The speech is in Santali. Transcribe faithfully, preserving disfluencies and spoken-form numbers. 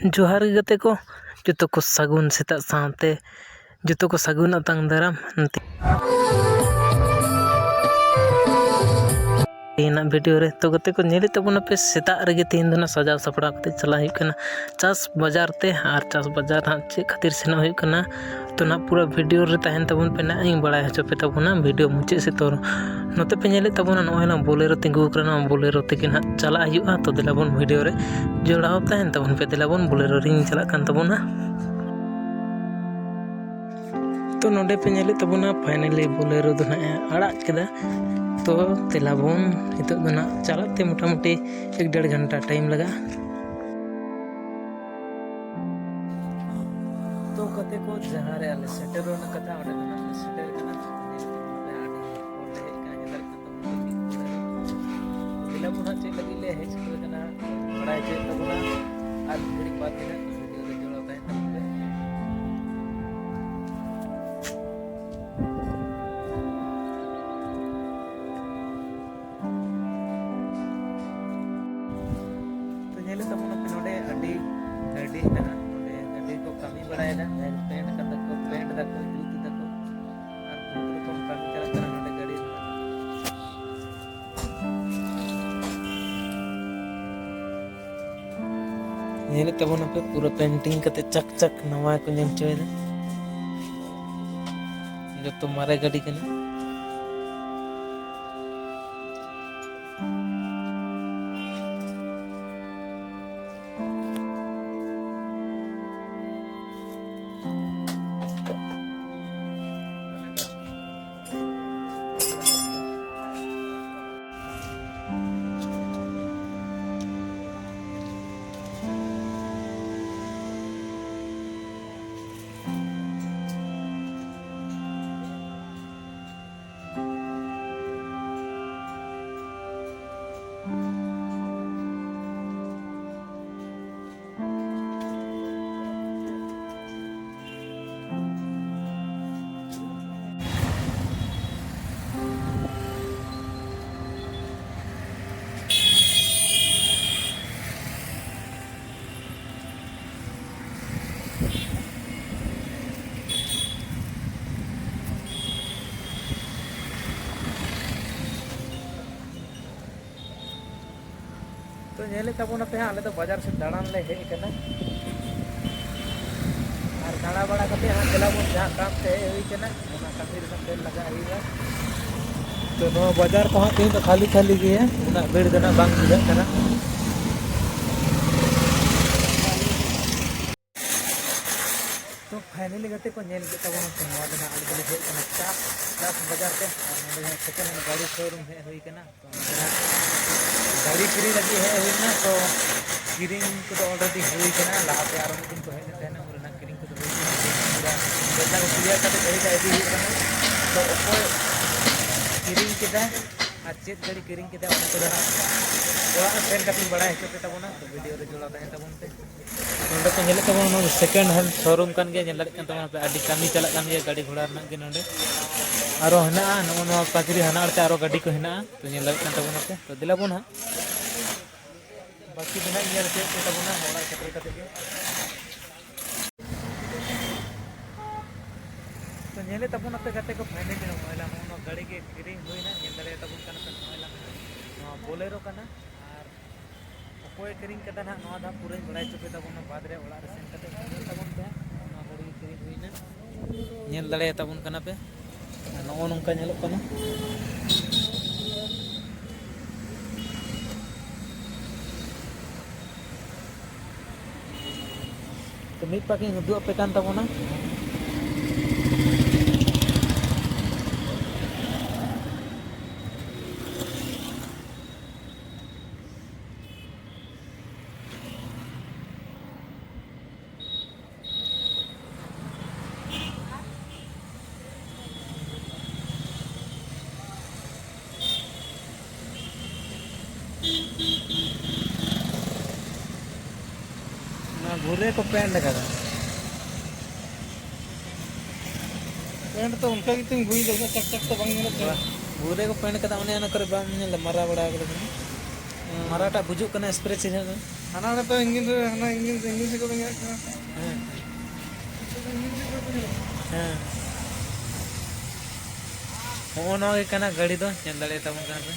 ᱡᱚᱦᱟᱨ ᱜᱮ ᱜᱟᱛᱮ ᱠᱚ, ᱡᱚᱛᱚ ᱠᱚ ᱥᱟᱹᱜᱩᱱ ᱥᱮᱛᱟᱜ ᱥᱟᱶᱛᱮ ᱡᱚᱛᱚ ᱠᱚ ᱥᱟᱹᱜᱩᱱ ᱟᱛᱟᱝ ᱫᱟᱨᱟᱢ᱾ ᱛᱮᱦᱮᱧᱟᱜ ᱵᱷᱤᱰᱤᱭᱳ ᱨᱮ ᱛᱚ ᱜᱟᱛᱮ ᱠᱚ, ᱧᱮᱞᱮᱫ ᱛᱟᱵᱚᱱᱟᱯᱮ ᱥᱮᱛᱟᱜ ᱨᱮᱜᱮ ᱛᱮᱦᱮᱧ ᱫᱚ ᱱᱟᱜ ᱥᱟᱡᱟᱣ ᱥᱟᱯᱲᱟᱣ ᱠᱟᱛᱮ ᱪᱟᱞᱟᱜ ᱦᱩᱭᱩᱜ ᱠᱟᱱᱟ ᱪᱟᱥ ᱵᱟᱡᱟᱨ ᱛᱮ᱾ ᱟᱨ ᱪᱟᱥ ᱵᱟᱡᱟᱨ ᱦᱟᱸᱜ ᱪᱮᱫ ᱠᱷᱟᱹᱛᱤᱨ ᱥᱮᱱᱚᱜ ᱦᱩᱭᱩᱜ ᱠᱟᱱᱟ, ᱛᱚ ᱱᱟᱜ ᱯᱩᱨᱟᱹ ᱵᱷᱤᱰᱤᱭᱳ ᱨᱮ ᱛᱟᱦᱮᱱ ᱛᱟᱵᱚᱱ ᱯᱮ ᱱᱟᱜ, ᱤᱧ ᱵᱟᱲᱟᱭ ᱦᱚᱪᱚ ᱯᱮ ᱛᱟᱵᱚᱱᱟ ᱵᱷᱤᱰᱤᱭᱳ ᱢᱩᱪᱟᱹᱫ ᱥᱮᱫ ᱛᱚᱨ᱾ ᱱᱚᱛᱮ ᱯᱮ ᱧᱮᱞᱮᱫ ᱛᱟᱵᱚᱱᱟ, ᱱᱚᱜᱼᱚᱭ ᱱᱟᱜ ᱵᱳᱞᱮᱨᱳ ᱛᱤᱸᱜᱩ ᱟᱠᱟᱱᱟ, ᱱᱚᱣᱟ ᱵᱳᱞᱮᱨᱳ ᱛᱮᱜᱮ ᱱᱟᱜ ᱪᱟᱞᱟᱜ ᱦᱩᱭᱩᱜᱼᱟ᱾ ᱛᱚ ᱫᱮᱞᱟ ᱵᱚᱱ ᱵᱷᱤᱰᱤᱭᱳ ᱨᱮ ᱡᱚᱲᱟᱣ ᱛᱟᱦᱮᱱ ᱛᱟᱵᱚᱱ ᱯᱮ᱾ ᱫᱮᱞᱟ ᱵᱚᱱ, ᱵᱳᱞᱮᱨᱳ ᱨᱤᱧ ᱪᱟᱞᱟᱜ ᱠᱟᱱ ᱛᱟᱵᱚᱱᱟ᱾ ᱛᱚ ᱱᱚᱰᱮ ᱯᱮ ᱧᱮᱞᱮᱫ ᱛᱟᱵᱚᱱᱟ, ᱯᱷᱟᱭᱱᱟᱞᱤ ᱵᱳᱞᱮᱨᱳ ᱫᱚ ᱱᱟᱜ ᱮ ᱟᱲᱟᱜ ᱠᱮᱫᱟ᱾ ᱛᱚ ᱫᱮᱞᱟ ᱵᱚᱱ, ᱱᱤᱛᱚᱜ ᱫᱚ ᱱᱟᱜ ᱪᱟᱞᱟᱜ ᱛᱮ ᱢᱚᱴᱟᱢᱩᱴᱤ ᱮᱠ ᱰᱮᱲ ᱜᱷᱚᱱᱴᱟ ᱴᱟᱭᱤᱢ ᱞᱟᱜᱟᱜᱼᱟ᱾ ᱛᱚ ᱜᱟᱛᱮ ᱠᱚ, ᱡᱟᱦᱟᱸ ᱨᱮ ᱟᱞᱮ ᱥᱮᱴᱮᱨ ᱨᱮᱱᱟᱜ ᱠᱟᱛᱷᱟ, ᱚᱸᱰᱮ ᱫᱚ ᱱᱟᱜ ᱞᱮ ᱥᱮᱴᱮᱨ ᱠᱟᱱᱟ᱾ ᱟᱹᱰᱤ ᱦᱚᱲ ᱞᱮ ᱦᱮᱡ ᱠᱟᱱᱟ, ᱧᱮᱞ ᱫᱟᱲᱮᱭᱟᱜ ᱠᱟᱱ ᱛᱟᱵᱚᱱᱟ᱾ ᱫᱮᱞᱟ ᱵᱚᱱ ᱦᱟᱸᱜ ᱪᱮᱫ ᱞᱟᱹᱜᱤᱫ ᱞᱮ ᱦᱮᱡ ᱥᱮᱴᱮᱨ ᱠᱟᱱᱟ, ᱵᱟᱲᱟᱭ ᱦᱚᱪᱚᱭᱮᱫ ᱛᱟᱵᱚᱱᱟ᱾ ᱟᱨ ᱢᱤᱫ ᱜᱷᱟᱹᱲᱤᱡ ᱵᱟᱫᱽ ᱜᱮ ᱱᱟᱜ ᱵᱷᱤᱰᱤᱭᱳ ᱨᱮ ᱡᱚᱲᱟᱣ ᱛᱟᱦᱮᱱ ᱛᱟᱵᱚᱱ ᱯᱮ᱾ ᱛᱚ ᱧᱮᱞᱮᱫ ᱛᱟᱵᱚᱱᱟᱯᱮ ᱱᱚᱰᱮ ᱟᱹᱰᱤ ᱜᱟᱹᱰᱤ ᱦᱮᱱᱟᱜᱼᱟ, ᱱᱚᱰᱮ ᱜᱟᱹᱰᱤ ᱠᱚ ᱠᱟᱹᱢᱤ ᱵᱟᱲᱟᱭᱮᱫᱟ, ᱡᱟᱦᱟᱸᱭ ᱠᱚ ᱯᱮᱱᱴ ᱠᱟᱫᱟ ᱠᱚ, ᱯᱮᱱᱴ ᱫᱟᱠᱚ, ᱡᱩᱛ ᱫᱟᱠᱚ, ᱟᱨ ᱵᱚᱦᱩᱛ ᱨᱚᱠᱚᱢ ᱠᱟᱹᱢᱤ ᱪᱟᱞᱟᱜ ᱠᱟᱱᱟ ᱱᱚᱰᱮ ᱜᱟᱹᱰᱤ ᱨᱮᱱᱟᱜ᱾ ᱧᱮᱞᱮᱫ ᱛᱟᱵᱚᱱᱟᱯᱮ ᱯᱩᱨᱟᱹ ᱯᱮᱱᱴᱤᱝ ᱠᱟᱛᱮ ᱪᱟᱠ ᱪᱟᱠ ᱱᱟᱣᱟ ᱠᱚ ᱧᱮᱞ ᱦᱚᱪᱚᱭᱮᱫᱟ᱾ ᱡᱚᱛᱚ ᱢᱟᱨᱮ ᱜᱟᱹᱰᱤ ᱠᱟᱱᱟ᱾ ᱧᱮᱞᱮᱫ ᱛᱟᱵᱚᱱᱟᱯᱮ ᱦᱟᱸᱜ, ᱟᱞᱮ ᱫᱚ ᱵᱟᱡᱟᱨ ᱥᱮᱫ ᱫᱟᱬᱟᱱ ᱞᱮ ᱦᱮᱡ ᱟᱠᱟᱱᱟ᱾ ᱟᱨ ᱫᱟᱬᱟ ᱵᱟᱲᱟ ᱠᱟᱛᱮ ᱦᱟᱸᱜ ᱫᱮᱞᱟ ᱵᱚᱱ, ᱡᱟᱦᱟᱸ ᱠᱟᱢ ᱛᱮ ᱦᱮᱡ ᱦᱩᱭ ᱠᱟᱱᱟ, ᱚᱱᱟ ᱠᱟᱹᱢᱤ ᱨᱮᱱᱟᱜ ᱛᱮᱞ ᱞᱟᱜᱟᱜ ᱦᱩᱭᱩᱜᱼᱟ᱾ ᱛᱚ, ᱱᱚᱣᱟ ᱵᱟᱡᱟᱨ ᱠᱚᱦᱚᱸ ᱛᱮᱦᱮᱧ ᱫᱚ ᱠᱷᱟᱹᱞᱤ ᱠᱷᱟᱹᱞᱤ ᱜᱮᱭᱟ, ᱩᱱᱟᱹᱜ ᱵᱷᱤᱲ ᱫᱚ ᱱᱟᱜ ᱵᱟᱝ ᱵᱩᱡᱷᱟᱹᱜ ᱠᱟᱱᱟ᱾ ᱛᱚ, finally ᱜᱟᱛᱮ ᱠᱚ, ᱧᱮᱞ ᱠᱮᱫ ᱛᱟᱵᱚᱱᱟ ᱛᱚ, ᱱᱚᱣᱟ ᱫᱚ ᱱᱟᱜ ᱟᱞᱮ ᱫᱚᱞᱮ ᱦᱮᱡ ᱠᱟᱱᱟ ᱪᱟᱥ, ᱪᱟᱥ ᱵᱟᱡᱟᱨ ᱛᱮ᱾ ᱟᱨ ᱱᱚᱰᱮ ᱦᱟᱸᱜ second hand ᱜᱟᱹᱰᱤ showroom ᱦᱮᱡ ᱦᱩᱭ ᱠᱟᱱᱟ᱾ ᱛᱚ, ᱱᱚᱰᱮ ᱦᱟᱸᱜ ᱜᱟᱹᱰᱤ ᱠᱤᱨᱤᱧ ᱞᱟᱹᱜᱤᱫ ᱦᱮᱡ ᱦᱩᱭ ᱞᱮᱱᱟ᱾ ᱛᱚ, ᱠᱤᱨᱤᱧ ᱠᱚᱫᱚ already ᱦᱩᱭ ᱠᱟᱱᱟ, ᱞᱟᱦᱟᱛᱮ ᱟᱨᱚ ᱢᱤᱫ ᱫᱤᱱ ᱠᱚ ᱦᱮᱡ ᱞᱮᱱ ᱛᱟᱦᱮᱱᱟ, ᱩᱱ ᱨᱮᱱᱟᱜ ᱠᱤᱨᱤᱧ ᱠᱚᱫᱚ ᱦᱩᱭ ᱠᱟᱱᱟ᱾ ᱯᱩᱨᱟᱹ ᱡᱚᱛᱚ ᱠᱚ clear ᱠᱟᱛᱮ ᱜᱟᱹᱰᱤ ᱫᱚ ᱤᱫᱤ ᱦᱩᱭᱩᱜ ᱠᱟᱱᱟ᱾ ᱛᱚ, ᱚᱠᱚᱭ ᱠᱤᱨᱤᱧ ᱠᱮᱫᱟ ᱟᱨ ᱪᱮᱫ ᱜᱟᱹᱰᱤ ᱠᱤᱨᱤᱧ ᱠᱮᱫᱟ, ᱚᱱᱟ ᱠᱚᱫᱚ ᱦᱟᱸᱜ ᱚᱲᱟᱜ ᱨᱮ ᱥᱮᱱ ᱠᱟᱛᱮᱧ ᱵᱟᱲᱟᱭ ᱦᱚᱪᱚ ᱯᱮ ᱛᱟᱵᱚᱱᱟ᱾ ᱛᱚ, video ᱨᱮ ᱡᱚᱲᱟᱣ ᱛᱟᱦᱮᱱ ᱛᱟᱵᱚᱱ ᱯᱮ᱾ ᱱᱚᱰᱮ ᱯᱮ ᱧᱮᱞᱮᱫ ᱛᱟᱵᱚᱱᱟ, ᱱᱚᱣᱟ ᱫᱚ second hand showroom ᱠᱟᱱ ᱜᱮᱭᱟ᱾ ᱧᱮᱞ ᱫᱟᱲᱮᱭᱟᱜ ᱠᱟᱱ ᱛᱟᱵᱚᱱᱟ ᱯᱮ, ᱟᱹᱰᱤ ᱠᱟᱹᱢᱤ ᱪᱟᱞᱟᱜ ᱠᱟᱱ ᱜᱮᱭᱟ ᱜᱟᱹᱰᱤ ᱜᱷᱚᱲᱟ ᱨᱮᱱᱟᱜ ᱜᱮ᱾ ᱱᱚᱰᱮ ᱟᱨᱚ ᱦᱮᱱᱟᱜᱼᱟ, ᱱᱚᱜᱼᱚ ᱱᱚᱣᱟ ᱯᱟᱹᱪᱨᱤ ᱦᱟᱱᱟ ᱟᱲᱛᱮ ᱟᱨᱚ ᱜᱟᱹᱰᱤ ᱠᱚ ᱦᱮᱱᱟᱜᱼᱟ᱾ ᱛᱚ, ᱧᱮᱞ ᱫᱟᱲᱮᱭᱟᱜ ᱠᱟᱱ ᱛᱟᱵᱚᱱᱟ ᱯᱮ᱾ ᱛᱚ, ᱫᱮᱞᱟ ᱵᱚᱱ ᱦᱟᱸᱜ ᱵᱟᱹᱠᱤ ᱫᱚ ᱦᱟᱸᱜ ᱧᱮᱞ ᱦᱚᱪᱚᱭᱮᱫ ᱯᱮ ᱛᱟᱵᱚᱱᱟ ᱚᱲᱟᱜ ᱥᱮᱴᱮᱨ ᱠᱟᱛᱮ ᱜᱮ᱾ ᱛᱚ, ᱧᱮᱞᱮᱫ ᱛᱟᱵᱚᱱ ᱟᱯᱮ ᱜᱟᱛᱮ ᱠᱚ, finally ᱱᱚᱜᱼᱚᱭ ᱱᱚᱜᱼᱚ ᱱᱚᱣᱟ ᱜᱟᱹᱰᱤ ᱜᱮ ᱠᱤᱨᱤᱧ ᱦᱩᱭᱱᱟ᱾ ᱧᱮᱞ ᱫᱟᱲᱮᱭᱟᱜ ᱛᱟᱵᱚᱱ ᱠᱟᱱᱟ ᱯᱮ, ᱱᱚᱜᱼᱚᱭ ᱱᱚᱣᱟ Bolero ᱠᱟᱱᱟ᱾ ᱟᱨ ᱚᱠᱚᱭᱮ ᱠᱤᱨᱤᱧ ᱠᱟᱫᱟ ᱱᱟᱦᱟᱜ, ᱱᱚᱣᱟ ᱫᱚ ᱦᱟᱸᱜ ᱯᱩᱨᱟᱹᱧ ᱵᱟᱲᱟᱭ ᱦᱚᱪᱚ ᱯᱮ ᱛᱟᱵᱚᱱᱟ ᱵᱟᱫᱽ ᱨᱮ ᱚᱲᱟᱜ ᱨᱮ ᱥᱮᱱ ᱠᱟᱛᱮ᱾ ᱧᱮᱞ ᱛᱟᱵᱚᱱ ᱯᱮ ᱦᱟᱸᱜ, ᱱᱚᱣᱟ ᱜᱟᱹᱰᱤ ᱜᱮ ᱠᱤᱨᱤᱧ ᱦᱩᱭᱱᱟ᱾ ᱧᱮᱞ ᱫᱟᱲᱮᱭᱟᱛᱟ ᱵᱚᱱ ᱠᱟᱱᱟ ᱯᱮ, ᱱᱚᱜᱼᱚ ᱱᱚᱝᱠᱟ ᱧᱮᱞᱚᱜ ᱠᱟᱱᱟ᱾ ᱛᱚ, ᱢᱤᱫ ᱯᱟᱠᱤᱧ ᱩᱫᱩᱜ ᱟᱯᱮ ᱠᱟᱱ ᱛᱟᱵᱚᱱᱟ᱾ ᱚᱱᱟ ᱜᱷᱩᱨᱮ ᱠᱚ paint ᱠᱟᱫᱟ᱾ Paint ᱛᱚ ᱚᱱᱠᱟ ᱜᱮᱛᱚᱧ ᱵᱩᱡᱽ ᱮᱫᱟ, ᱩᱱᱟᱹᱜ ᱪᱟᱠ ᱪᱟᱠ ᱛᱚ ᱵᱟᱝ ᱧᱮᱞᱚᱜ ᱠᱟᱱᱟ᱾ ᱜᱷᱩᱨᱮ ᱠᱚ paint ᱠᱟᱫᱟ, ᱚᱱᱮ ᱚᱱᱟ ᱠᱚᱨᱮ ᱵᱟᱢ ᱧᱮᱞ ᱮᱫᱟ, ᱢᱟᱨᱟ ᱵᱟᱲᱟ ᱠᱟᱫᱟ ᱠᱚ᱾ ᱦᱩᱸ᱾ ᱢᱟᱨᱟᱴᱟᱜ ᱵᱩᱡᱩᱜ ᱠᱟᱱᱟ, spray ᱪᱤᱱᱦᱟᱹ ᱫᱚ᱾ ᱦᱟᱱᱟ ᱨᱮ ᱛᱚ engine ᱨᱮ, ᱦᱟᱱᱟ engine ᱨᱮ, engine ᱥᱮᱫ ᱠᱚ ᱵᱮᱸᱜᱮᱫ ᱠᱟᱱᱟ᱾ ᱦᱮᱸ᱾ ᱦᱮᱸ᱾ ᱦᱚᱸᱜᱼᱚ ᱱᱚᱣᱟ ᱜᱮ ᱠᱟᱱᱟ ᱜᱟᱹᱰᱤ ᱫᱚ, ᱧᱮᱞ ᱫᱟᱲᱮᱭᱟᱛᱟ ᱵᱚᱱ ᱠᱟᱱᱟ ᱯᱮ᱾